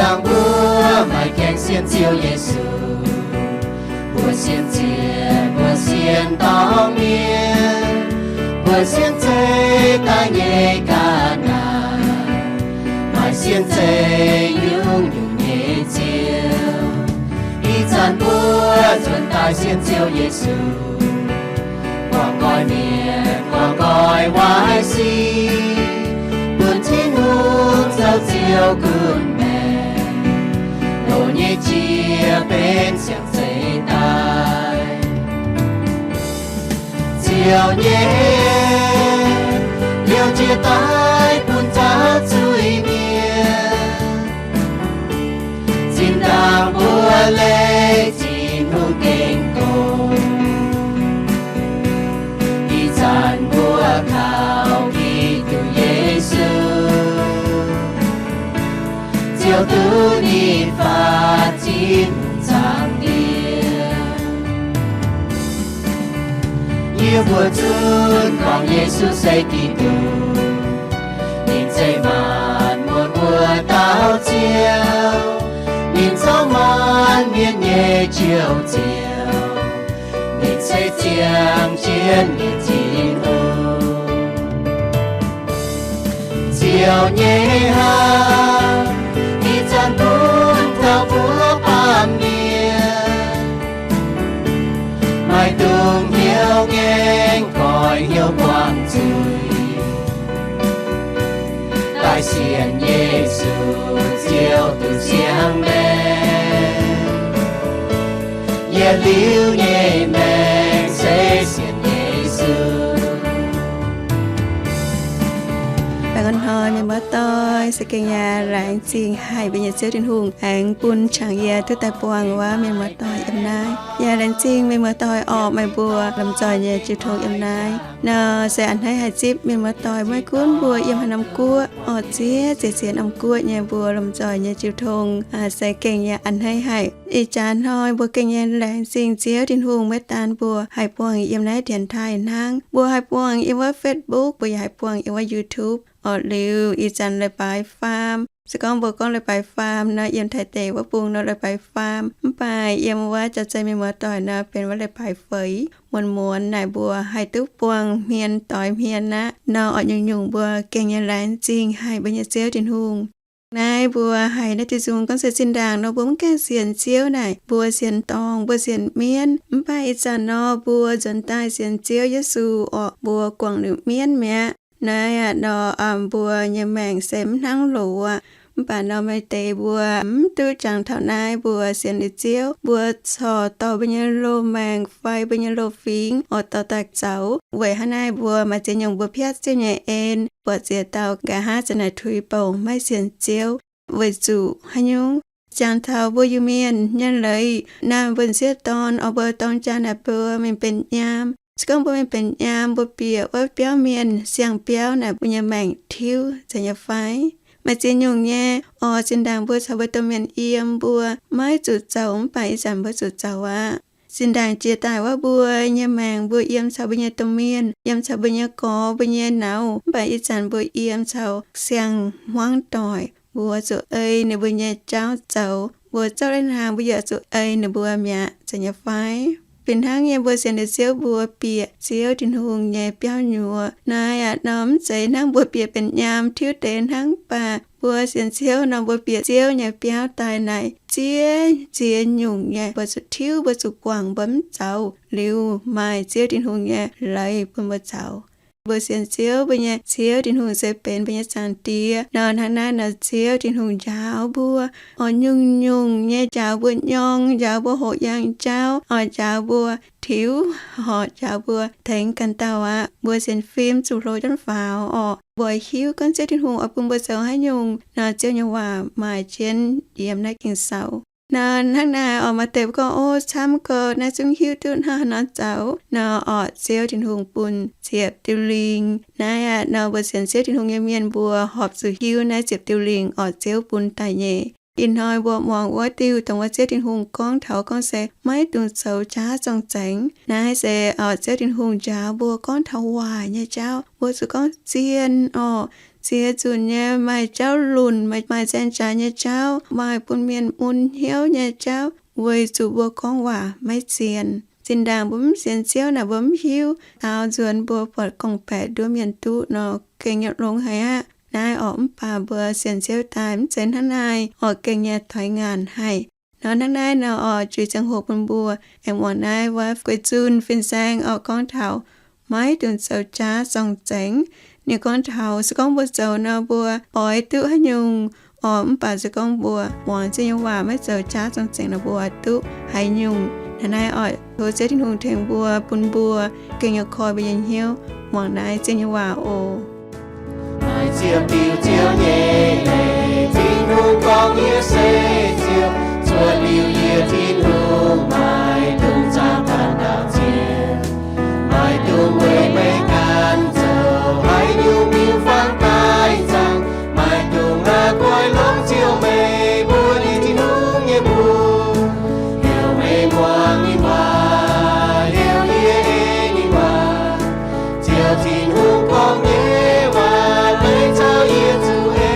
Dangh mbuo maaih gaengh sienx Ziouv Yesu, mbuo sienx ziec, mbuo sienx dorngx mienh, mbuo sienx zeiv daaih nyei ga'naaiv, maaih sienx zeiv nyungc-nyungc nyei Ziouv. Ih zanc mbuo nzuonx daaih sienx Ziouv Yesu, guangc nqoi mienh, guangc nqoi waaic sic, bun Tin-Hungh zoux Ziouv gunv maengc, loz nyei jiex benx siang-zeix daaih. Ziouv nyei liouh jiex daaih bun zaux zuiz-mienh. Zinh ndaangc mbuo leih Tin-Hungh gengh gox, ih zanc mbuo kaux Giduc Yesu, ziouc duqv ninh faatv Tin-Hungh zaangc Diex. Yie mbuo zunv gorngv Yesu se Giduc, ninh se maanc muotc wuov dauh Ziouv, ninh zoux maanc mienh nyei Njoux Ziouv, ninh se ziangh jienv nyei Tin-Hungh. Ziouv nyei haav ih zanc bun taux mbuo baamh mienh, maaih dungz hnyouv ngaengc goix hnyouv buangh zuiz, daaih sienx Yesu Ziouv duqv ziangh maengc. Yietc liuz nyei maengc se sienx Yesu. Baengh orn-hnoi mienh muoz-doic, se gengh yaac laengz zingh haic mbuo nyei Ziouv Tin-Hungh aengx bun qangx yie duqv daaih buangh wuov mienh muoz-doic yiem naaiv. Yaac laengz zingh mienh muoz-doic orqc meih mbuo lomh nzoih nyei jiu tong yiem naaiv. Nor se a'hneiv haih zipv mienh muoz-doic, maiv gunv mbuo yiem haaix norm guoqv orqc, ziex ziex ziex norm guoqv nyei mbuo lomh nzoih nyei jiu tong, se gengh yaac a'hneiv haic. Ih jaax hnoi mbuo gengh nyei laengz zingh Ziouv Tin-Hungh maiv daan mbuo haih buangh yiem naaiv dienx taaih hnangv, mbuo haih buangh yiem wuov Facebook, mbuo yaac haih buangh yiem wuov YouTube orqc. Liuz ih zanc leiz-baaix faam, se gorngv mbuo gorngv leiz-baaix faam nor, yiem Taiv deic wuov bung nor leiz-baaix faam, mv baac yiem wuov jauv-zei mienh muoz-doic nor benx wuov leiz-baaix feix. Muonz-muonz naaic mbuo haih duqv buangh hmien doix hmien aqv nor, oix nyungc-nyungc mbuo gengh nyei laengz zingh haic mbuo nyei Ziouv Tin-Hungh. Naaiv mbuo haiz naaiv diuh nzung gorngv se zinh ndaangc nor mbuo mv gaengh sienx Ziouv naaic, mbuo sienx dorngc, mbuo sienx mienv, mv baac ih zanc nor mbuo nzuonx daaih sienx Ziouv Yesu orqc, mbuo guangc liuz mienv mi'aqv. Naaiv aqv nor, mbuo nyei maengc se mv hnangv loz aqv. Mv baac nor maaih deix mbuo mv duqv jangx taux naaiv, mbuo sienx liuz Ziouv, mbuo corc dorh mbuo nyei loz-maengc fai mbuo nyei loz-fingx oix dorh daaih zaux. Weic hnangv naaiv mbuo maaih ziex nyungc mbuo piatv Ziouv nyei en, buatc ziex dauh nqa'haav zanc naaic tuix bouc maiv sienx Ziouv. Weic zuqc haaix nyungc? Jangx taux mbuo Iu-Mienh nyei leiz, naaiv mbuo m'sieqv dorn oix mbuo dorng jaa naaic mbuo mingh benx nyaam. Se gorngv mbuo mingh benx nyaam, mbuo bieqc wuov biauv mienh siang-biauv naaic, mbuo nyei maengc tiuv zeiz nyei fai? Maaih ziex nyungc nyei orqc. Zinh ndaangc mbuo caux mbuo domh mienh yiem, mbuo maiv zuqc zaux, mv baac ih zanc mbuo zuqc zaux aqv. Zinh ndaangc jiex daaih wuov mbuo nyei maengc, mbuo yiem caux mbuo nyei domh mienh, yiem caux mbuo nyei gorx, mbuo nyei nauz, mv baac ih zanc mbuo yiem caux siang-hmuangv doic, mbuo zuqc ei ninh mbuo nyei jauv zoux. Mbuo zorqv lai hnaangx mbuo yaac zuqc ei ninh mbuo mi'aqv, zeiz nyei fai? Fih hnangv nyei, mbuo sienx liuz Ziouv, mbuo bieqc Ziouv Tin-Hungh nyei biauv nyuoz. Naaiv aqv nor, mv zeiz hnangv mbuo bieqc benx nyaam tiuv deix hnangv, mv baac mbuo sienx Ziouv nor, mbuo bieqc Ziouv nyei biauv daaih naaic, ziex ziex nyungc nyei mbuo zuqc tiuv, mbuo zuqc guangc, mbuo mv zaux. Liuz maaih Ziouv Tin-Hungh nyei leiz bun mbuo zaux. Mbuo sienx Ziouv, mbuo nyei Ziouv Tin-Hungh se benx mbuo nyei Zaangc Diex nor. Hnangv naaiv nor, Ziouv Tin-Hungh njaaux mbuo oix nyungc-nyungc nyei njaaux mbuo nyorng, njaaux mbuo hoqc yaangh jauv, oix njaaux mbuo tiux, horc njaaux mbuo tengx ganh dauh aqv. Mbuo sienx fim zuqc hlo jienv faaux orqc, mbuo hiuv gorngv Ziouv Tin-Hungh oix bun mbuo zoux haaix nyungc nor, Ziouv nyei waac maaih jienv yiem naaiv Ging-Sou. Nor hnangv naaic orqc, maaih deix mbuo gorngv, O, camv gau, naaiv zungv hiuv duqv hnangv haaix nor zoux nor orqc, Ziouv Tin-Hungh bun ziepc diuh lingc. Naaiv aqv nor, mbuo sienx Ziouv Tin-Hungh nyei mienh mbuo horpc zuqc hiuv naaiv ziepc diuh lingc orqc, Ziouv bun daaih nyei. Ih hnoi mbuo muangx wuov diuh dongh wuov Ziouv Tin-Hungh gorngv taux gorngv se maiv dungx zoux jaav zorng-zengx. Naaiv se orqc, Ziouv Tin-Hungh njaaux mbuo gorngv taux waaic nyei jauv, mbuo zuqc gorngv zien orqc. Ziex nzunc nyei maaih jauv lunc, maaih, maaih saeng-jaax nyei jauv, maaih bun mienh mun hnyouv nyei jauv, weic zuqc mbuo gorngv waac maiv sienx. Zinh ndaangc mbuo mv sienx Ziouv naaic mbuo mv hiuv, taux nzuonx mbuo buatc gorngv-baeqc nduov mienh duqv nor, gengh nyei longx haic aqv. Naaiv orqc, mv baac mbuo sienx Ziouv daaih mv zeiz hnangv naaiv orqc, gengh nyei toix ngaanc haic. Nor hnangv naaiv nor orqc, juix ziangh hoc bun mbuo aengx muangx naaiv wuov gueix zunh fin-saeng orqc gorngv taux maiv dungx zoux jaav zorng-zengx. Ninh gorngv taux se gorngv mbuo zoux nor mbuo oix duqv haaix nyungc orqc, mv baac se gorngv mbuo muangx Ziouv nyei waac maiv zoux jaav zorng-zengx nor mbuo oix duqv haaix nyungc. Hnangv naaiv orqc, tov Ziouv Tin-Hungh tengx mbuo, bun mbuo gengh nyei koi mbuo nyei hnyouv muangx naaiv Ziouv nyei waac oc. Maaih ziepc diuh Ziouv nyei leiz, Tin-Hungh gorngv yie se Ziouv, cuotv liuz yie Tin-Hungh maiv dungx zaangc ganh dauh ziex. Maiv dungx weic meih ganh zoux haaix nyungc miuc-fangx daaih zaangc. Maiv dungx la'guaih longc Ziouv meih mbuo nyei Tin-Hungh nyei mbuox, heuc meih muangx ninh waac, heuc yie ei ninh waac. Ziouv Tin-Hungh gorngv nyei waac leiz caux yie zuqc ei.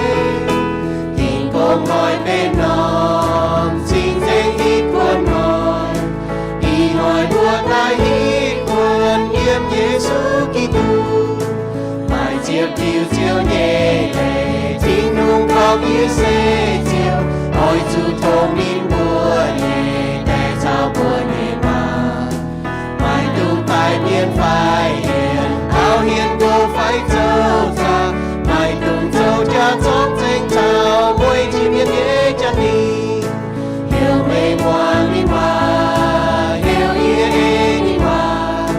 Dingh gong hnoi benx norm cing-nzengc hitv kuonx hnoi. Ih hnoi mbuo daaih hitv kuonx yiem Yesu Giduc. Maaih ziepc diuc Ziouv nyei leiz, Tin-Hungh gorngv yie se Ziouv, oix zuqc tongx ninh mbuo nyei die caux mbuo nyei maa. Maiv dungx daaih mienh fai hienx, taux hienx ndoh fai zoux zaangc. Maiv dungx zoux jaax zorng-zengx caux mueiz jiex mienh nyei jaa-dingh. Heuc meih muangx ninh waac, heuc yie ei ninh waac.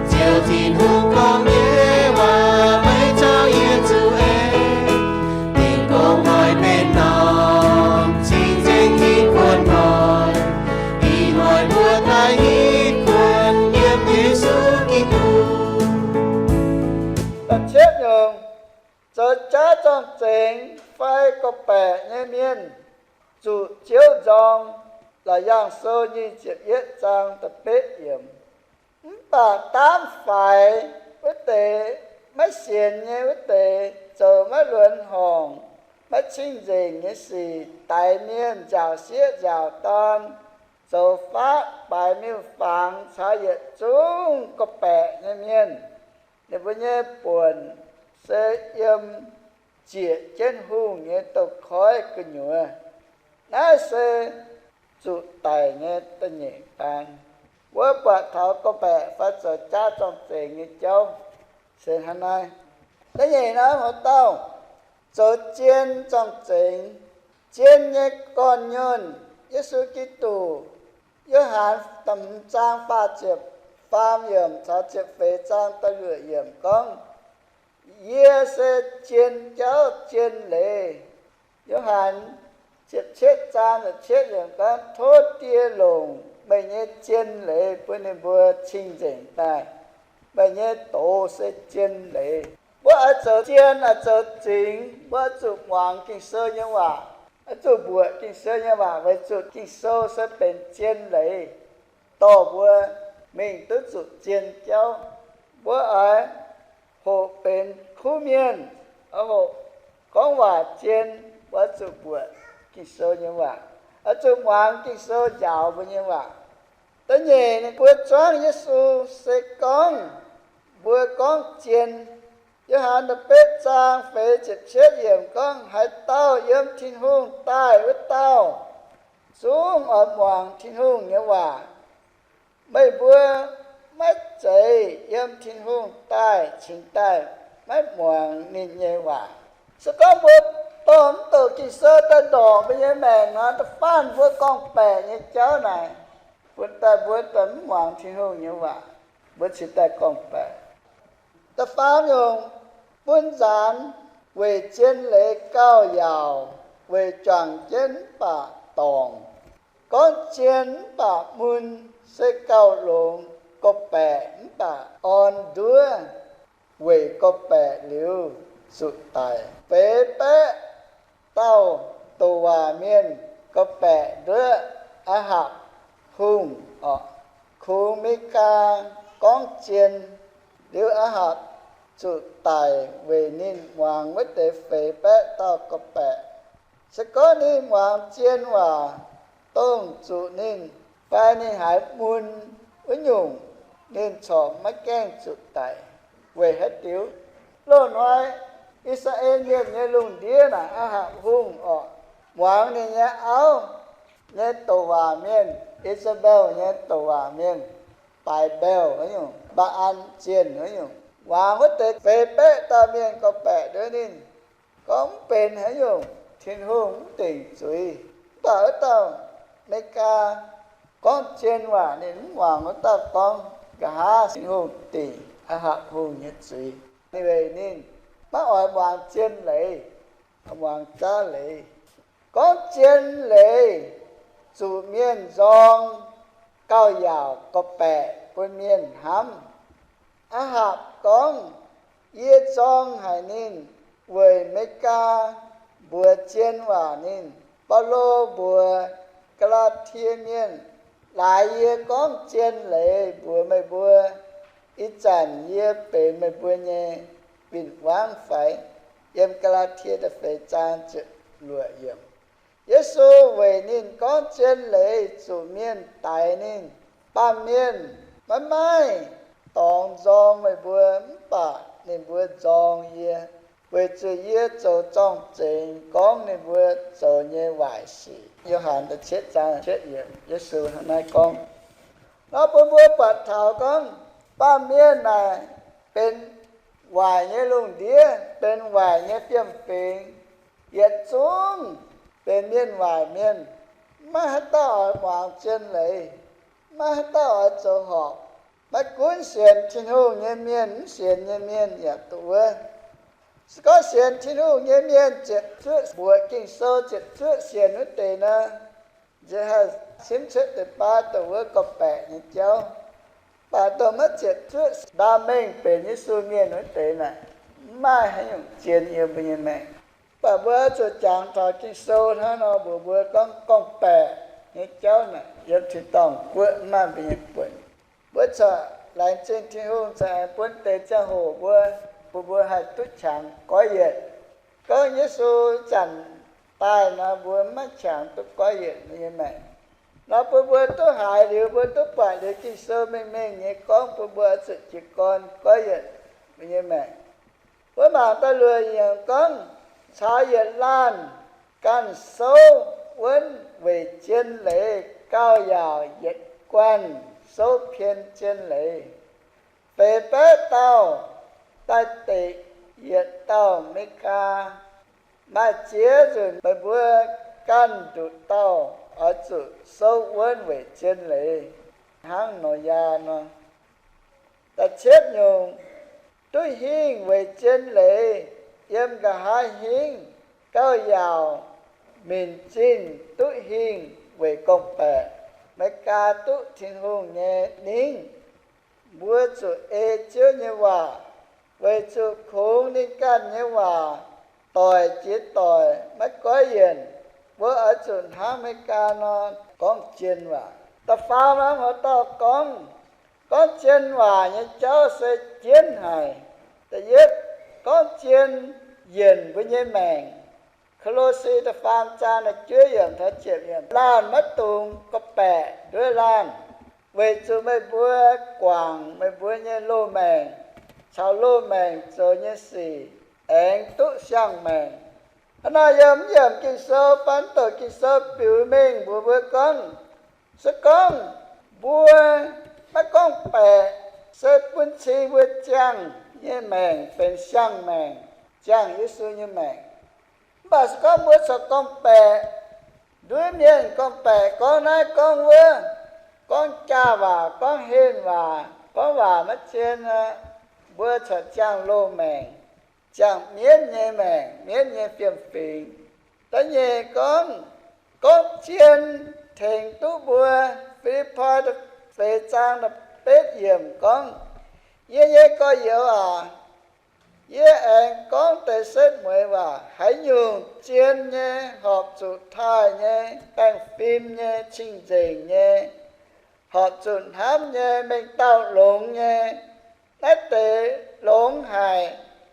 Ziouv Tin-Hungh gorngv nyei waac leiz caux yie zuqc ei. Dingh gong hnoi benx norm cing-nzengc hitv kuonx hnoi. Ih hnoi mbuo daaih hitv kuonx yiem Yesu Giduc. Da'cietv nyungc, zoux jaav zorng-zengx fai gorngv-baeqc nyei mienh zuqc Ziouv nzorng. Laauc Yaangh Sou nyic ziepc yietv zaang da'betv yiemc. Mv baac daamv faix wuov deix, maiv sienx nyei wuov deix, zoux maiv luonx horngc, maiv cing-nzengc nyei sic, daix mienh, nziaauc sieqv nziaauc dorn, zoux faatv, baaix miuc-fangx caux yietc zungv gorngv-baeqc nyei mienh, ninh mbuo nyei buonc se yiem ziec jienv hungh nyei douz-koiv gu'nyuoz. Naaiv se zuqc daic nyei da'nyeic daan. Wuov buatc taux gorngv-baeqc fai zoux jaav zorng-zengx nyei jauv se hnangv naaiv. Da'nyeic naaiv, haaix dauh zoux zien zorng-zengx, zien nyei gorn-nyuonh Yesu Giduc. Yo^han da'hmz zaang faah ziepc faam yiemc caux ziepc feix zaang da'luoqc yiemc gorngv, Yie se zien jauv zien leiz. Yo^han ziepc cietv zaang ziepc cietv yiemc gorngv, Tov Die longc meih nyei zien leiz bun ninh mbuo cing-nzengc daaih. Meih nyei doz se zien leiz. Mbuo oix zoux zien, oix zoux zingx, mbuo oix zuqc muangx Ging-Sou nyei waac, oix zuqc mbuoqc Ging-Sou nyei waac, weic zuqc Ging-Sou se benx zien leiz, dorh mbuo mingh duqv zuqc zien jauv. Mbuo oix hoqc benx kuv mienh, oix hoqc gorngv waac zien, mbuo oix zuqc mbuoqc Ging-Sou nyei waac, oix zuqc muangx Ging-Sou njaaux mbuo nyei waac. Da'nyeic, ninh mbuo zuangv Yesu se gorngv mbuo gorngv zien. Yo^han da'betv zaang feix ziepc cietv yiemc gorngv, Haaix dauh yiem Tin-Hungh daaih wuov dauh zungv oix muangx Tin-Hungh nyei waac. Meih mbuo maiv zeiz yiem Tin-Hungh daaih cingx daaih maiv muangx ninh nyei waac. Se gorngv mbuo dorh mv douc Ging-Sou daaih ndorqc mbuo nyei maengc nor, da'faanh mbuo gorngv-baeqc nyei jauv naaic, bun daaih mbuo daaih mv muangx Tin-Hungh nyei waac, mbuo cingx daaih gorngv-baeqc. Da'faam nyungc, bun nzaanx weic zien leiz gauh yaauc, weic juangc jienv mv baac dorngc. Gorngv zien mv baac mun se gauh longx, gorngv-baeqc mv baac orn nduov, weic gorngv-baeqc liuz zuqc daic. Feix baeqv dauh douc waac mienh gorngv-baeqc nduov Aa^hapc Hungh orqc. Kungx Meigaa gorngv zien, liuz Aa^hapc zuqc daic weic ninh muangx wuov deix feix baeqv dauh gorqv-baeqc. Se gorngv ninh muangx zien waac, dongh zuqc ninh, fai ninh haiz mun wuov nyungc, ninh corc maiv gaengh zuqc daic. Weic haaix diuc? Loz-hnoi I^saa^laa^en Mienh nyei lungh ndiev naaic, Aa^hapc Hungh orqc, muangx ninh nyei auv nyei douc waac mienh, I^saa^laa^en nyei douc waac mienh, Baaix Mbaeqc wuov nyungc, Mbaa^an zienh wuov nyungc, muangx wuov deix feix baeqv dauh mienh gorqv-baeqc nduov ninh, gorngv mv benx haaix nyungc, Tin-Hungh mv dingc zuiz. Mv baac wuov dauh Meigaa gorngv zien waac ninh mv muangx wuov dauh gorngv, nqa'haav Tin-Hungh dingc Aa^hapc Hungh nyei zuiz. Ninh weic ninh maiv oix muangx zien leiz, muangx zaqv leiz. Gorngv zien leiz zuqc mienh nzorng, gauh yaauc gorqv-baeqc bun mienh hnamv. Aa^hapc gorngv, yie nzorng haic ninh weic Meigaa mbuox zien waac ninh. Baulo mbuox Gaa^laa^tie Mienh, laaix yie gorngv zien leiz mbuox meih mbuo, ih zanc yie benx meih mbuo nyei win-wangv fai? Yiem Gaa^laa^tie da'feix zaang ziepc luoqc yiemc. Yesu weic ninh gorngv zien leiz zuqc mienh daix ninh. Baamh mienh maiv maaih dorngx nzorng meih mbuo, mv baac ninh mbuo nzorng yie, weic zuqc yie zoux zorng-zengx gorngv ninh mbuo zoux nyei waaic sic. Yo^han da'cietv zaang cietv yiemc, Yesu hnangv naaiv gorngv. Nor bun mbuo buatc taux gorngv baamh mienh naaic benx waaic nyei lungh ndiev, benx waaic nyei fiem-fingx, yietc zungv benx mienh waaic mienh. Maiv haaix dauh oix muangx zien leiz, maiv haaix dauh oix zoux horpc. Maiv gunv sienx Tin-Hungh nyei mienh, mv sienx nyei mienh yaac duqv wuov. Se gorngv sienx Tin-Hungh nyei mienh ziepc zuoqv mbuoqc Ging-Sou, ziepc zuoqv sienx wuov deix nor, nziex haih simv cuotv deix baav dongh wuov gorngv-baeqc nyei jauv. Mv baac dongh maiv ziepc zuoqv ndaam mengh benx Yesu mienh wuov deix naaic, mv maaih haaix nyungc zien yiem mbuo nyei maengc. Mv baac mbuo zuqc jangx taux Ging-Sou hnangv nor mbuox mbuo gorngv gorngv-baeqc nyei jauv naaic yiem tin-dorngh guoqv mv maaih mbuo nyei buonc. Mbuo corc laengz zingh Tin-Hungh corc aengx bun deix ziangh hoc mbuo, bun mbuo haih duqv qangx goiv yienc. Gorngv Yesu zanc daaih nor, mbuo maiv qangx duqv goiv yienc mbuo nyei maengc. Nor bun mbuo duqv haiz liuz, mbuo duqv buatc liuz Ging-Sou mengh mengh nyei gorngv bun mbuo oix zuqc jiez gorn goiv yienc mbuo nyei maengc. Mbuo mangc daaih luoqc yiemc gorngv, caux yietc laanh ganh souv wuonv weic zien leiz gauh yaauc yietc guanh souv pien zien leiz. Feix baeqv dauh daaih deic yietc dauh Meigaa. Maaih ziex nzunc meih mbuo ganh nduqc dauh oix zuqc souv wuonv weic zien leiz hnangv Noyaa nor. Da'cietv nyungc, duqv hingh weic zien leiz yiem nqa'haav hingv gauh yaauc minc zinh duqv hingh weic gorngv-baeqc, Meigaa duqv Tin-Hungh nyei ningv. Mbuo zuqc ei Ziouv nyei waac, weic zuqc kungx ninh ganh nyei waac doic jiex doic maiv goiv yienc. Mbuo oix zuqc hnangv Meigaa nor gorngv zien waac. Da'faam hnangv haaix dauh gorngv, gorngv zien waac nyei jauv se jienv haic. Da'yietv, gorngv zien yienc mbuo nyei maengc. Ko^lo^si da'faam zaang da'juov yiemc taux ziepc yiemc, laanh maiv dungx gorngv-baeqc nduov laanh, weic zuqc meih mbuo guangc meih mbuo nyei loz-maengc caux loz-maengc zoux nyei sic aengx duqv siang-maengc. Hnangv naaic yiem mv yiemc Ging-Sou fai mv douc Ging-Sou biux mengh mbuox mbuo gorngv, se gorngv mbuo maiv gorngv-baeqc, se bun cing mbuo ziangh nyei maengc benx siang-maengc, ziangh Yesu nyei maengc. Mv baac se gorngv mbuo corc gorngv-baeqc, nduov mienh gorngv-baeqc gorngv naaiv gorngv wuov, gorngv jaa-waac, gorngv henh waac, gorngv waac maiv zien aqv, mbuo corc ziangh loz-maengc, ziangh mienv nyei maengc, mienv nyei fiem-fingx. Da'nyeic gorngv, gorngv zien tengx duqv mbuo. Fi^lipv^poi da'feix zaang da'betv yiemc gorngv, yie nyei gorx-youz aac, yie aengx gorngv deix setv mueiz waac. Haaix nyungc zien nyei horpc zuqc taaih nyei, baengh fim nyei, cing-nzengc nyei, horpc zuqc hnamv nyei, mengh dauh longx nyei, naaiv deix longx haic,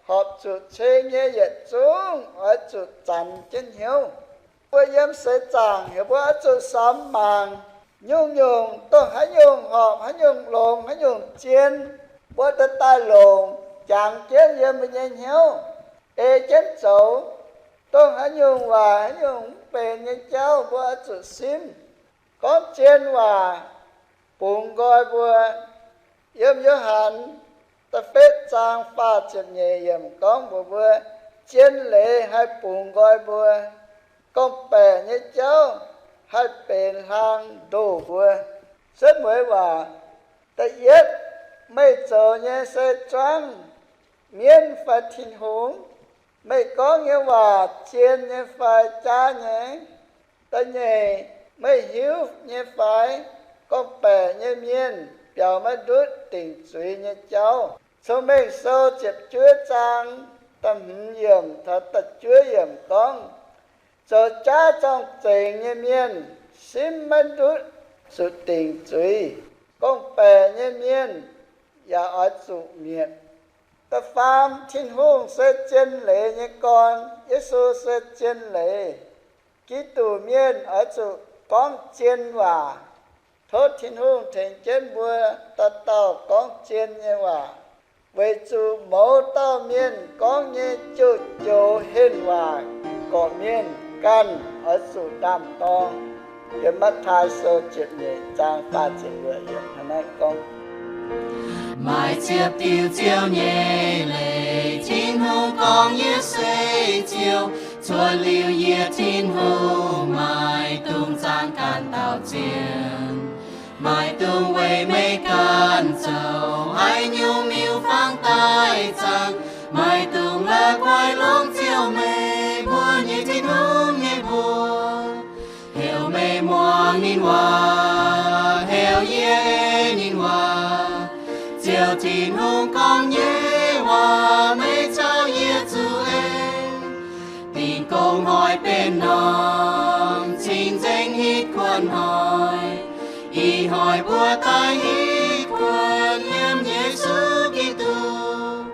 horpc zuqc ceng nyei yietc zungv oix zuqc zanc jienv hnyouv. Mbuo yiem seix zaangc heuc mbuo oix zuqc samx mangc, nyungc-nyungc dongh haaix nyungc horpc, haaix nyungc longx, haaix nyungc zien, mbuo daaih daaih longc jangx jienv yiem mbuo nyei hnyouv, ei jienv zoux. Dongh haaix nyungc waac, haaix nyungc mv benx nyei jauv, mbuo oix zuqc simv. Gorngv zien waac bungx nqoi mbuo. Yiem Yo^han da'feix zaang faah ziepc nyeic yiemc gorngv mbuox mbuo, zien leiz haih bungx nqoi mbuo, gorngv-baeqc nyei jauv haih benx hlang ndoh mbuo. Setv mueiz waac. Da'yietv, meih zoux nyei se zuangv mienv fai Tin-Hungh? Meih gorngv nyei waac zien nyei fai jaav nyei? Da'nyeic, meih hiuv nyei fai gorngv-baeqc nyei mienh biaux maiv ndutv dingc zuiz nyei jauv? Cong-Mengh Sou ziepc juov zaang da'hmz yiemc taux da'juov yiemc gorngv, zoux jaav zorng-zengx nyei mienh simv maiv ndutv zuqc dingc zuiz, gorngv-baeqc nyei mienh yaac oix zuqc mietc. Da'faam, Tin-Hungh se zien leiz nyei gorn. Yesu se zien leiz. Giduc mienh oix zuqc gorngv zien waac. Tov Tin-Hungh tengx jienv mbuo dauh dauh gorngv zien nyei waac, weic zuqc mouz dauh mienh gorngv nyei joux-joux henh waac gorqv-mienh ganh oix zuqc ndaam-dorng. Yiem Matv^taai Sou ziepc nyeic zaang faah ziepc luoqc yiemc hnangv naaiv gorngv, Maaih ziepc diuh Ziouv nyei leiz, Tin-Hungh gorngv, Yie se Ziouv. Cuotv liuz yie, Tin-Hungh, maaih dungx zaangc ganh dauh zien. Maaih dungx weic meih ganh zoux haaix nyungc miuc-fangx daaih zaangc. Maaih dungx la'guaih longc Ziouv, meih mbuo nyei Tin-Hungh, nyei mbuox, heuc meih muangx ninh waac, heuc yie ei ninh waac. Ziouv Tin-Hungh gorngv nyei waac meih caux yie zuqc en. Dingh gong hnoi benx norm cing-nzengc hitv kuonx hnoi. Ih hnoi mbuo daaih hitv kuonx yiem Yesu Giduc.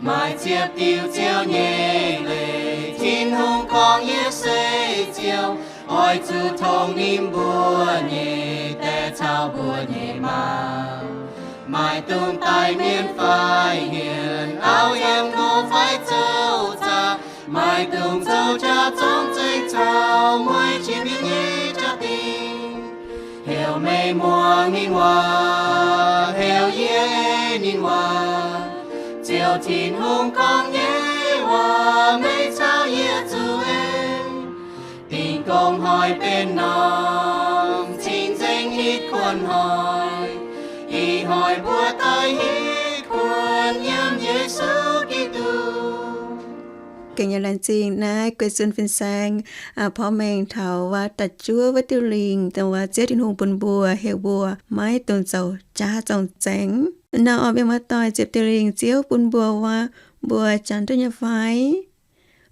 Maaih ziepc diuh Ziouv nyei leiz, Tin-Hungh gorngv, Yie se Ziouv. Oix zuqc tongx ninh mbuo nyei daeh caux mbuo nyei maa. Maaih dungx daic mienh fai hienh, auv yiem go fai zoux zaqc. Maaih dungx zoux jaax zorng-zengx caux mueiz qiex mienh nyei jaa-dingh, heuc meih muangx ninh waac, heuc yie ei ninh waac. Ziouv Tin-Hungh gorngv nyei waac meih caux yie zuqc en. Dingh gong hnoi benx norm cing-nzengc hitv kuonx hnoi. Ih hnoi mbuo daaih hitv kuonx yiem Yesu Giduc. Gengh nyei laengz zingh naaiv guei zunh fin-saeng porv mengh taux wuov da'juov wuov diuh lingh, dongh wuov Ziouv Tin-Hungh bun mbuo, heuc mbuo maiv dungx zoux jaax zorng-zengx. Nor oix mienh muoz-doic, ziepc diuh lingh Ziouv bun mbuo wuov, mbuo janx duqv nyei fai?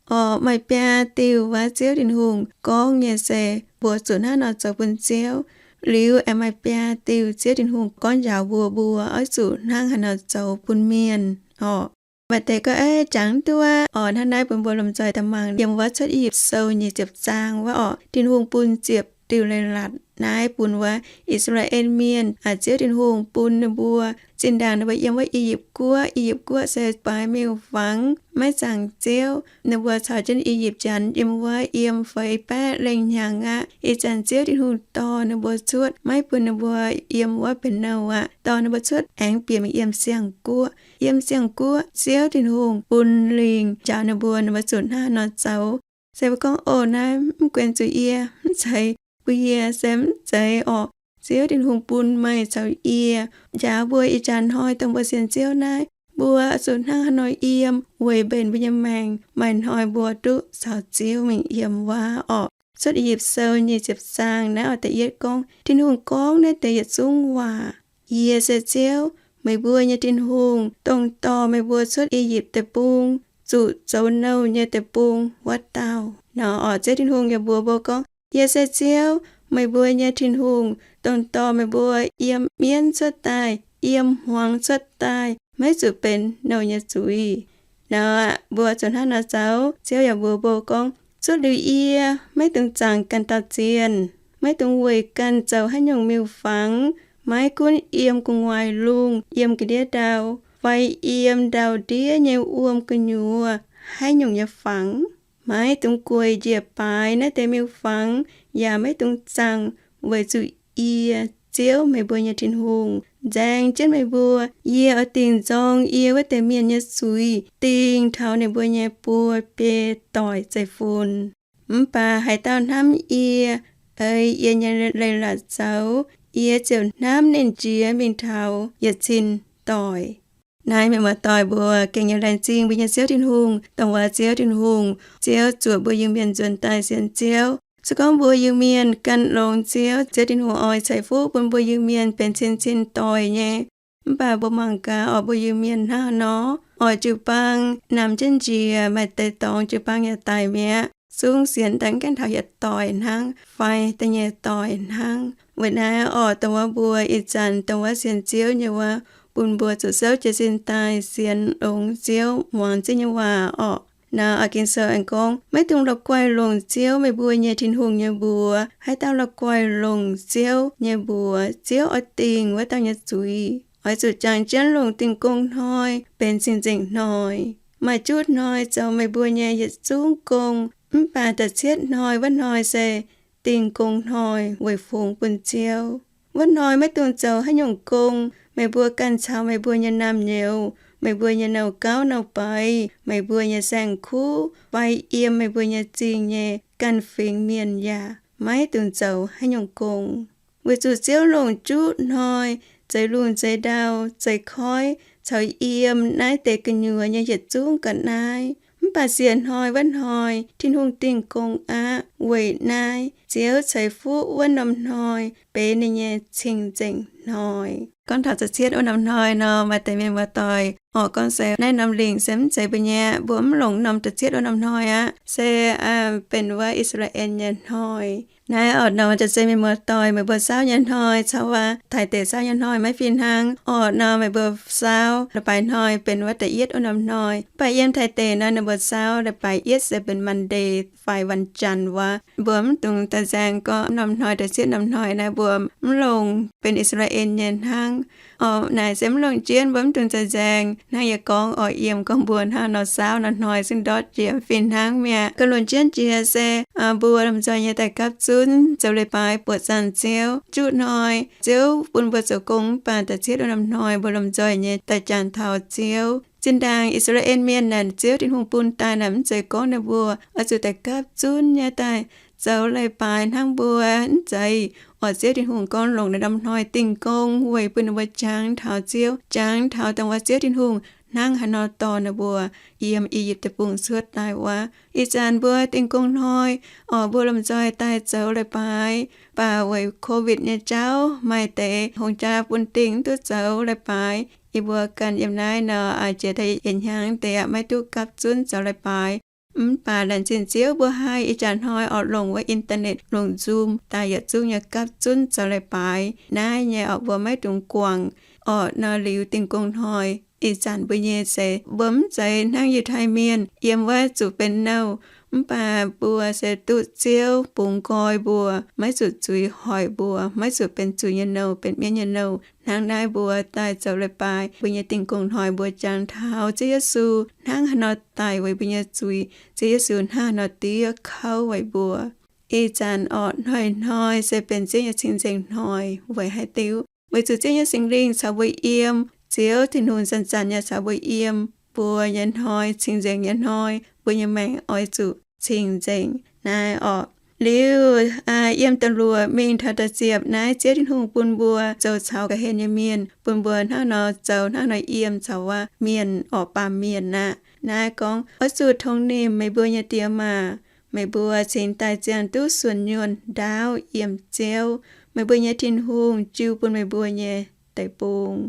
Orqc, maaih biaa diuh wuov Ziouv Tin-Hungh gorngv nyei se mbuo zuqc hnangv nor zoux bun Ziouv. Liuz aengx maaih biaa diuh Ziouv Tin-Hungh gorngv njaaux mbuo, mbuo oix zuqc hnangv haaix nor zoux bun mienh orqc. Maaih deix gorngv, Aav, jangx duqv orqc. Hnangv naaiv bun mbuo lomh nzoih daaih mangc yiem wuov Cuotv I^yipv Sou nyei ziepc zaang wuov orqc, Tin-Hungh bun ziepc diuh leiz-latc naaiv bun wuov I^saa^laa^en Mienh. Ziouv Tin-Hungh bun ninh mbuo zinh ndaangc ninh mbuo yiem wuov I^yipv Guoqv. I^yipv Guoqv se baaix miuc-fangx, maiv zaangc Ziouv. Ninh mbuo caux jienv I^yipv Janx yiem wuov yiem feix baeqv lengh hnyangx aqv. Ih zanc Ziouv Tin-Hungh dorh ninh mbuo cuotv, maiv bun ninh mbuo yiem wuov benx nouh aqv. Dorh ninh mbuo cuotv aengx bieqc mingh yiem siang-guoqv. Yiem siang-guoqv, Ziouv Tin-Hungh bun lingh njaaux ninh mbuo, ninh mbuo zuqc hnangv haaix nor zoux. Se mbuo gorngv, Oc, naaiv mv guen zuqc yie, mv zeiz, bun yie se mv zeiz orqc. Ziouv Tin-Hungh bun meih caux yie, njaaux mbuo ih jaax hnoi dongh mbuo sienx Ziouv naaiv, mbuo zuqc hnangv haaix nor yiem weic mbenc mbuo nyei maengc, maaih hnoi mbuo duqv caux Ziouv mingh yiem wuov orqc. Cuotv I^yipv Sou nyei ziepc zaang naaiv oix da'yietv gorngv, Tin-Hungh gorngv naaiv deix yietc zungv waac, Yie se Ziouv, meih mbuo nyei Tin-Hungh, dongh dorh meih mbuo cuotv I^yipv Deic-Bung, zuqc zoux nouh nyei deic-bung wuov dauh. Nor orqc, Ziouv Tin-Hungh yaac mbuox mbuo gorngv, Yie se Ziouv, meih mbuo nyei Tin-Hungh, dongh dorh meih mbuo yiem mienv cuotv daaih, yiem hmuangx cuotv daaih, maiv zuqc benx nouh nyei zuiz. Naaic mbuo zuqc hnangv naaic zoux. Ziouv yaac mbuox mbuo gorngv, cuotv liuz yie, maiv dungx zaangc ganh dauh zienh, maiv dungx weic ganh zoux haaix nyungc miuc-fangx, maiv gunv yiem gu'nguaaic lungh, yiem ga'ndiev ndau, fai yiem ndau-ndiev nyei wuom gu'nyuoz haaix nyungc nyei fangx. Maiv dungx gueic njiec baaix naaiv deix miuc-fangx, yaac maiv dungx zaangc, weic zuqc yie, Ziouv, meih mbuo nyei Tin-Hungh, nzaeng jienv meih mbuo. Yie oix dingc nzorng yie wuov deix mienh nyei zuiz, dingc taux ninh mbuo nyei buo biei doic zeiv-fun. Mv baac haaix dauh hnamv yie, ei yie nyei leiz-latc zoux, yie ziouc hnamv ninh jiex mingh taux yietc cin doic. Naaiv mienh muoz-doic mbuo, gengh nyei laengz zingh mbuo nyei Ziouv Tin-Hungh, dongh wuov Ziouv Tin-Hungh, Ziouv zuoqc mbuo Iu-Mienh nzuonx daaih sienx Ziouv. Se gorngv mbuo Iu-Mienh ganh longx Ziouv, Ziouv Tin-Hungh oix ceix fuqv bun mbuo Iu-Mienh benx cin-cin doic nyei. Mv baac mbuo mangc gaax oc, mbuo Iu-Mienh hnangv nor, oix jiu-baang namx jienv njiec, maaih deix dorngx jiu-baang yaac daic mi'aqv. Zungv sienx daaih gaengh taux yietc doic hnangv fai da'nyeic doic hnangv. Weic naaiv oc, dongh wuov mbuo ih zanc dongh wuov sienx Ziouv nyei wuov, bun mbuo zuqc souv jiez sin daaih sienx longx Ziouv muangx Ziouv nyei waac oc. Naaiv oix Ging-Sou aengx gorngv, maiv dungx la'guaih longc Ziouv, meih mbuo nyei Tin-Hungh, nyei mbuox. Haaix dauh la'guaih longc Ziouv nyei mbuox, Ziouv oix dingc wuov dauh nyei zuiz. Oix zuqc jangx jienv longc Dingh Gong Hnoi benx cing-nzengc hnoi. Maaih juqv hnoi zoux meih mbuo nyei yietc zungv gong, mv baac da'cietv hnoi, wuov hnoi se Dingh Gong Hnoi, weic fungx bun Ziouv. Wuov hnoi maiv dungx zoux haaix nyungc gong. Meih mbuo ganh caux meih mbuo nyei naamh nyouz, meih mbuo nyei nouh gauv nouh beiz, meih mbuo nyei saeng-kuv, fai yiem meih mbuo nyei zingh nyei ganh fingx mienh yaac maiv dungx zoux haaix nyungc gong. Weic zuqc Ziouv longc juqv hnoi zeix lungh zeix ndau, zeix koiv caux yiem naaiv deix gu'nyuoz nyei yietc zungv ga'naaiv. Mv baac siec hnoi wuov hnoi Tin-Hungh dingh gong aqv. Weic naaiv Ziouv ceix fuqv wuov norm hnoi benx ninh nyei cing-nzengc hnoi. Gorngv taux da'cietv wuov norm hnoi nor, maaih deix mienh muoz-doic oc, gorngv se naaiv norm lingc se mv zeiz mbuo nyei aqv. Mbuo mv longc norm da'cietv wuov norm hnoi aqv, se benx wuov I^saa^laa^en nyei hnoi. Naaiv oc, norm da'cietv mienh muoz-doic, meih mbuo saauv nyei hnoi caux wuov Taiv deic saauv nyei hnoi maiv fih hnangv. Oc, nor meih mbuo saauv leiz-baaix hnoi benx wuov da'yietv wuov norm hnoi. Mv baac yiem Taiv deic nor, ninh mbuo saauv leiz-baaix yietv se benx Monday fai วันจันทร์ wuov. Mbuo mv dungx daaih nzaeng gorngv norm hnoi da'cietv norm hnoi naaiv mbuo mv longc benx I^saa^laa^en nyei hnangv. Oc, naaic se mv longc jienv, mbuo mv dungx daaih nzaeng. Hnangv yie gorngv oix yiem gorngv mbuo hnangv nor saauv norm hnoi zungv ndortv jiex, fih hnangv mi'aqv. Gauh longc jienv jiex se mbuo lomh nzoih nyei daaih gapv zunv zoux leiz-baaix buoqc zaangc Ziouv. Juqv hnoi Ziouv bun mbuo zoux gong mv baac da'cietv wuov norm hnoi mbuo lomh nzoih nyei daaih jangx taux Ziouv. Zinh ndaangc I^saa^laa^en Mienh naaic Ziouv Tin-Hungh bun daaih naaic mv zeiz gorngv ninh mbuo oix zuqc daaih gapv zunv nyei daaih zoux leiz-baaix hnangv mbuo, mv zeiz. Oc, Ziouv Tin-Hungh gorngv longc naaiv norm hnoi dingh gong weic bun ninh mbuo jangx taux Ziouv, jangx taux dongh wuov Ziouv Tin-Hungh hnangv haaix nor dorh ninh mbuo yiem I^yipv Deic-Bung cuotv daaih wuov. Ih zanc mbuo dingh gong hnoi, oc, mbuo lomh nzoih daaih zoux leiz-baaix, mv baac weic COVID nyei jauv maaih deix hungh jaa bun dingh mv duqv zoux leiz-baaix. Yie mbuo ganh yiem naaiv nor, jiex daaih yietc hnyangx deix aqv, maiv duqv gapv zunv zoux leiz-baaix. Mv baac laengz zingh Ziouv mbuo haih ih jaax hnoi oix longc wuov internet, longc Zoom daaih yietc zungv nyei gapv zunv zoux leiz-baaix. Naaiv nyei oc, mbuo maiv dungx guangc. Oc, nor liuz dingh gong hnoi, ih zanc mbuo nyei se mbuo mv zeiz hnangv Yiutai Mienh yiem wuov zuqc benx nouh, mv baac mbuo se duqv Ziouv bungx nqoi mbuo, maiv zuqc zuiz hoic mbuo, maiv zuqc benx zuiz nyei nouh, benx mienv nyei nouh. Hnangv naaiv mbuo daaih zoux leiz-baaix, mbuo nyei dingh gong hnoi mbuo jangx taux Ziouv Yesu hnangv haaix nor daic weic mbuo nyei zuiz, Ziouv Yesu hnangv haaix nor diev kouv weic mbuo. Ih zanc oc, hnoi-hnoi se benx Ziouv nyei cing-nzengc hnoi weic haaix diuc? Weic zuqc Ziouv nyei Singx Lingh caux mbuo yiem. Ziouv Tin-Hungh zanc-zanc nyei caux mbuo yiem. Mbuo nyei hnoi, cing-nzengc nyei hnoi, mbuo nyei maengc oix zuqc cing-nzengc. Naaiv oc, liuz yiem da'luoqc mingh taux da'ziepc naaiv Ziouv Tin-Hungh bun mbuo zoux caux ga'hlen nyei mienh, bun mbuo hnangv nor zoux, hnangv nor yiem caux wuov mienh oc, baamh mienh aqv. Naaiv gorngv, oix zuqc tongx nimc meih mbuo nyei die maa. Meih mbuo cingx daaih ziangh duqv suonc nyuonh ndaauv yiem Ziouv. Meih mbuo nyei Tin-Hungh jiu bun meih mbuo nyei deic-bung.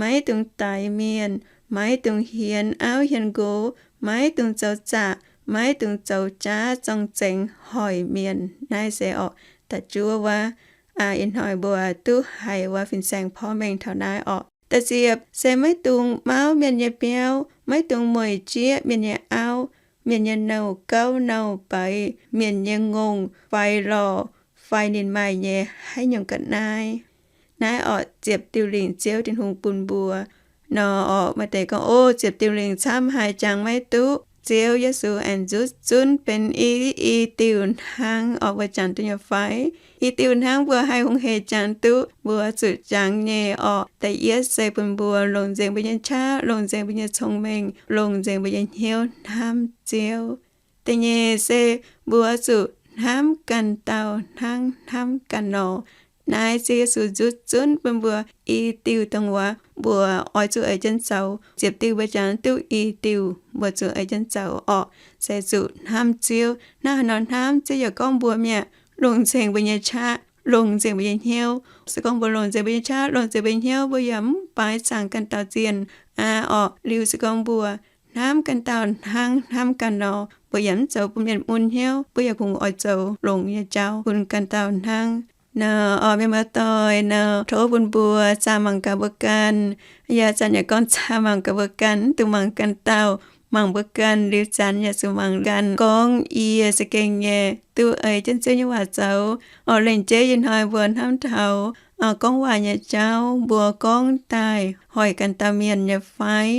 Maiv dungx daix mienh, maiv dungx hienx auv hienx nqox, maiv dungx zoux zaqc, maiv dungx zoux jaav zorng-zengx hoic mienh. Naaiv se oc, da'juov wuov, ih hnoi mbuo duqv haiz wuov fin-saeng porv mengh taux naaiv oc. Da'ziepc se maiv dungx mauv mienh nyei biauv, maiv dungx mueic jieqv mienh nyei auv, mienh nyei nouh gauv nouh baix, mienh nyei ngongh fai lorh, fai ninh maaih nyei haaix nyungc ga'naaiv. Naaiv orqc, ziepc diuh lingc Ziouv Tin-Hungh bun mbuo. Nor orqc, maaih deix gorngv, O, ziepc diuh lingc camv haic, jangx maiv duqv. Ziouv Yesu aengx nzutv zunv benx i, i diuh hnangv orqc, mbuo jangx duqv nyei fai? I diuh hnangv mbuo haih hungh hec jangx duqv, mbuo zuqc jangx nyei orqc. Da'yietv se bun mbuo longc nzengc mbuo nyei qaqv, longc nzengc mbuo nyei cong-mengh, longc nzengc mbuo nyei hnyouv hnamv Ziouv. Da'nyeic se mbuo zuqc hnamv ganh dauh hnangv hnamv ganh nor. Naaiv Ziouv Yesu nzutv zunv bun mbuo i diuh dongh wuov mbuo oix zuqc ei jienv zoux. Ziepc diuh mbuo jangx duqv, i diuh mbuo zuqc ei jienv zoux orqc, se zuqc hnamv Ziouv. Hnangv haaix nor hnamv? Ziouv yaac gorngv mbuo mi'aqv, longc nzengc mbuo nyei qaqv, longc nzengc mbuo nyei hnyouv. Se gorngv mbuo longc nzengc mbuo nyei qaqv, longc nzengc mbuo nyei hnyouv, mbuo yaac mv baaix zaangc ganh dauh zienh aqv orqc. Liuz se gorngv mbuo hnamv ganh dauh hnangv hnamv ganh nor, mbuo yaac mv zoux bun mienh mun hnyouv, mbuo yaac kungx oix zoux longx nyei jauv bun ganh dauh hnangv. Nor, orqc, mienh muoz-doic, nor tov bun mbuo zaah mangc gaax mbuo ganh. Yaac zanc yaac gorngv zaah mangc gaax mbuo ganh, mv dungx mangc ganh dauh, mangc mbuo ganh. Liuz zanc yaac zuqc mangc ganh gorngv, Yie za'gengh nyei duqv ei jienv Ziouv nyei waac zoux? Orqc, lengc jeiv ih hnoi mbuo hnamv taux, orqc, gorngv waac nyei jauv, mbuo gorngv daaih hoic ganh dauh mienh nyei fai?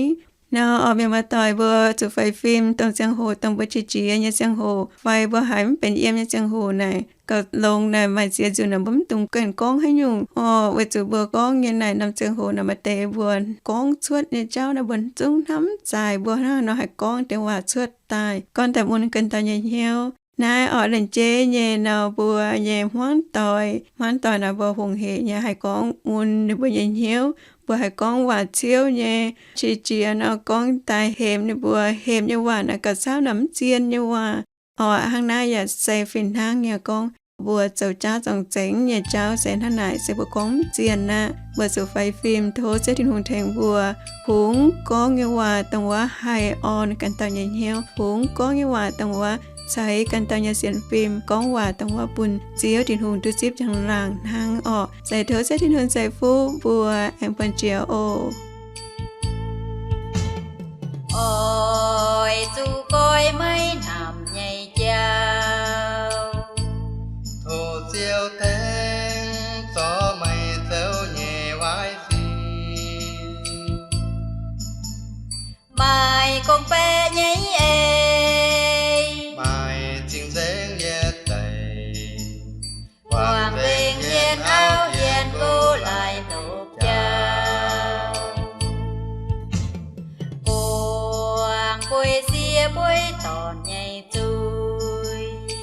Nor, orqc, mienh muoz-doic, mbuo zuqc faix fim dongh ziangh hoc, dongh mbuo qiex jiez nyei ziangh hoc, fai mbuo haiz mv benx yiem nyei ziangh hoc naaic, gauh longx naaic, maaih ziex nzunc naaic mbuo mv dungx ganh gorngv haaix nyungc. Orqc, weic zuqc mbuo gorngv nyei naaic norm ziangh hoc naaic maaih deix mbuo gorngv cuotv nyei jauv naaic mbuo zungv hnamv mv zaaix, mbuo hnangv haaix nor haih gorngv deix waac cuotv daaih, gorngv daaih mun ganh dauh nyei hnyouv. Naaiv orqc, lengc jeiv nyei nor mbuo nyei hmuangv doic, hmuangv doic naaic mbuo hungh hec nyei haih gorngv mun ninh mbuo nyei hnyouv, mbuo haih gorngv waac ciouv nyei. Qiex jiez nor gorngv daaih hemx ninh mbuo, hemx nyei waac naaic gauh camv naaic mv zien nyei waac. Orqc, hnangv naaiv yaac se fih hnangv nyei gorngv mbuo zoux jaav zorng-zengx nyei jauv se hnangv naaic, se mbuo gorngv mv zien aqv. Mbuo zuqc faix fim tov Ziouv Tin-Hungh tengx mbuo kungx gorngv nyei waac dongh wuov haih orn ganh dauh nyei hnyouv, kungx gorngv nyei waac dongh wuov ceix ganh dauh nyei sienx fim, gorngv waac dongh wuov bun Ziouv Tin-Hungh duqv zipv njang-laangc hnangv orqc. Se tov Ziouv Tin-Hungh ceix fuqv mbuo aengx buonc-jiex oc. Oix zuqc goiv maiv hnamv nyei jauv. Tov Ziouv tengx zorc meih zoux nyei waaiv sin. Maaih gong-baeqc nyei eix, maaih zingh nzengc yietc deix, buangh nzengc hienh auv hienh nqox laaix ndoqc jauv, buangh bueix siev bueix dorn nyei zuiz.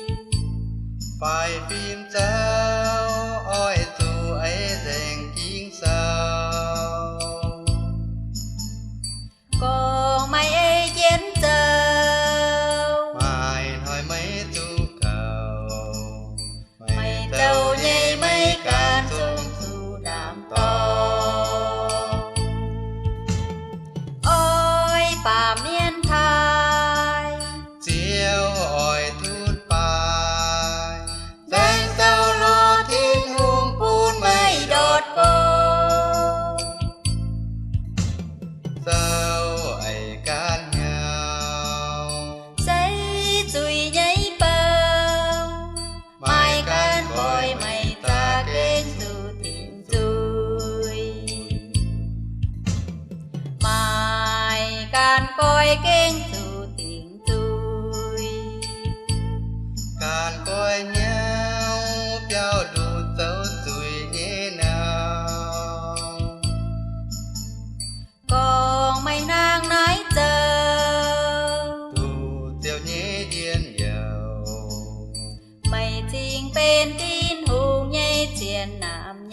Faix fim zoux oix zuqc eix nzengc ging-sou. Gorngv maiv ei jienv zoux, maaih hnoi maiv zuqc kaux. Meih zoux nyei maiv ganh zungv zuqc ndaam-dorng. Oix baamh mienh taaih, Ziouv oix tutv baaih. Nzaeng zoux lorh Tin-Hungh bun meih ndortv go, zoux eix ganh hnyouv, seix zuiz nyei bou. Maaih ganh goix meih za'gengh zuqc dingc zuiz. Maaih ganh goix gengh zuqc dingc zuiz. Ganh goix hnyouv biauv nduqc zoux zuiz nyei nauc. Gorngv meih hnangv naaiv zoux, duqv Ziouv nyei njien-youh. Meih cingx benx Tin-Hungh nyei zien namx.